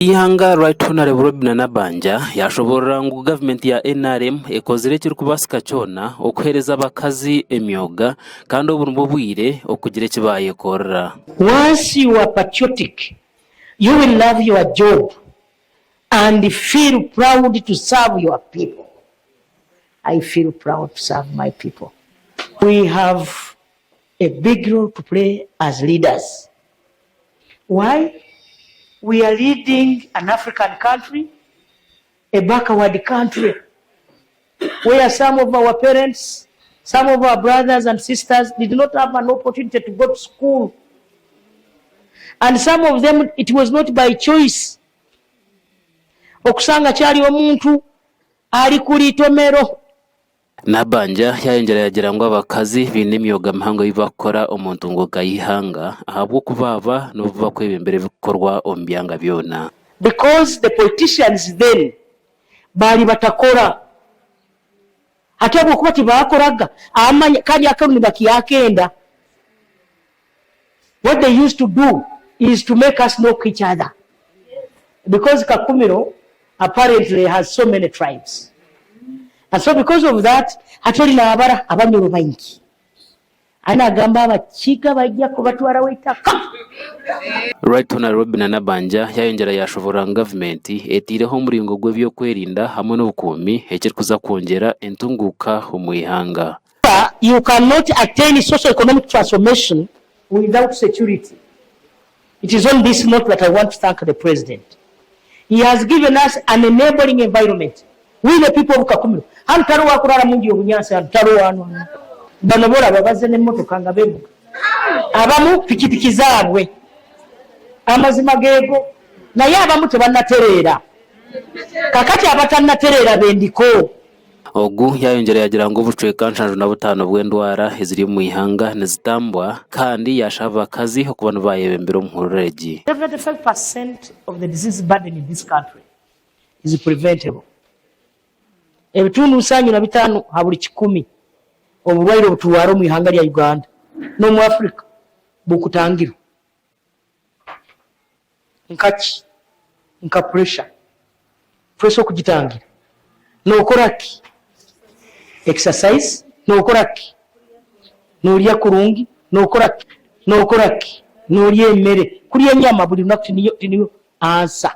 Eihanga Right Honourable Robinah Nabbanja yashoborora ngu gavumenti ya NRM ekozire ekirikubaasika kyona okuheereza abakazi emyoga kandi obu nibwo bwire okugira eki baayekorera. Once you are patriotic, you will love your job and feel proud to serve your people. I feel proud to serve my people. We have a big role to play as leaders. Why? We are leading an African country, a backward country, where some of our parents, some of our brothers and sisters did not have an opportunity to go to school. And some of them, it was not by choice. Okusanga kyali omuntu ali ku litomero. Nabbanja yayongyera yaagira ngu abakazi baine emyoga mihango ei barikukora omu ntunguuka y'eihanga ahabw'okuba aba nibo barikwebembera ebirikukorwa omu byanga byona. Because the politicians then baali batakora hati ahabw'okuba tibaakoraga amanya kandi akaru nibakyakenda what they used to do is to make us knock each other because Kakumiro apparently has so many tribes and so because of that hati ori nabara Abanyoro baingi ari nagamba Abakiga baija kubatwaraho eitaka. Right Hon Robinah Nabbanja yayongyera yashoborora ngu gavumenti eteireho omuringo gw'ebyokwerinda hamwe n'obukuumi ekirikuza kwongyera entunguuka omu ihanga. You cannot attain socio economic transformation without security. It is on this note that I want to thank the president. He has given us an enabling environment. We the people of Kakumiro. Hanu tariho wakurara munju y'obunyaasi hanu tariho hanu hanu. Bano boraba bazze n'emotoka nga bevuga. Abamu pikipiki zaabwe. Amazima geego. Naye abamu tebanatereera. Kakati abatanatereera bendiko. Ogu yayongyera yaagira ngu obucweka 75 bw'endwara eziri omu ihanga nizitambwa kandi yaashaba abakazi okuba nibayebembera omuhururu egi. 75% of the disease burden in this country is preventable. Ebitundu 75 ha buri kikumi oburwaire obuturwara omu ihanga rya Uganda n'omu Africa bukutangirwa. Nka ki? Nka pressure. Pressure okugitangira nokora ki? Exercise, nokora ki? Norya kurungi, nokora ki? Nokora ki? Norya emere. Kurya enyama buri runaku tiniyo tiniyo answer.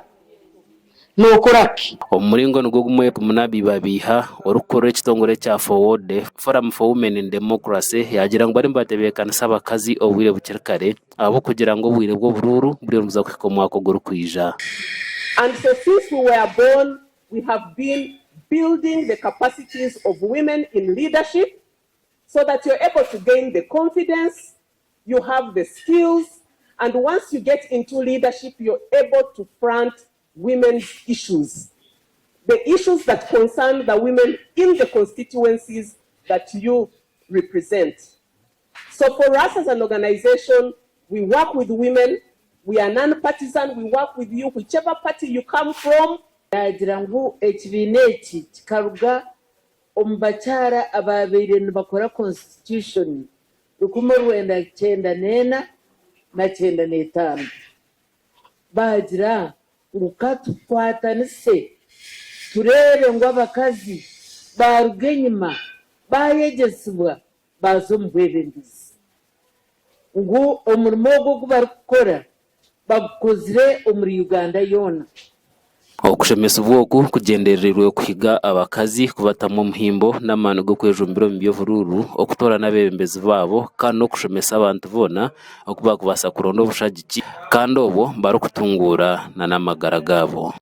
Nokora ki? Omu muringo nigwo gumwe, Munabi Babiiha, orikukurira ekitongore ekya FOWODE, Forum for Women in Democracy, yaagira ngu bariyo nibatebeekanisa abakazi obwire bukiri kare ahabw'okugira ngu obwire bw'oburuuru buriyo nibuza kuhika omwaka ogurikwija. And so since we were born, we have been building the capacities of women in leadership so that you're able to gain the confidence, you have the skills, and once you get into leadership, you're able to front women's issues, the issues that concern the women in the constituencies that you represent. So for us as an organization, we work with women, we are non-partisan, we work with you, whichever party you come from. Yaagira ngu ekibiina eki kikaruga omu bakyara abaabaire nibakora Constitution 1995. Baagira ngu ka tukwatanise tureebe ngu abakazi baaruga enyima baayegyesibwa baaza omu bwebembezi. Ngu omurimo ogu ogu barikukora bagukozire omuri Uganda yoona. Okushemesibwa oku kugyendereirwe kuhiga abakazi kubatamu omuhimbo n'amaani g'okwejumbira omu by'oburuuru, okutoorana abeebembezi baabo kandi n'okushomesa abantu boona oku baakubaasa kuronda obushagiki kandi obwo barikutunguura n'amagara gaabo.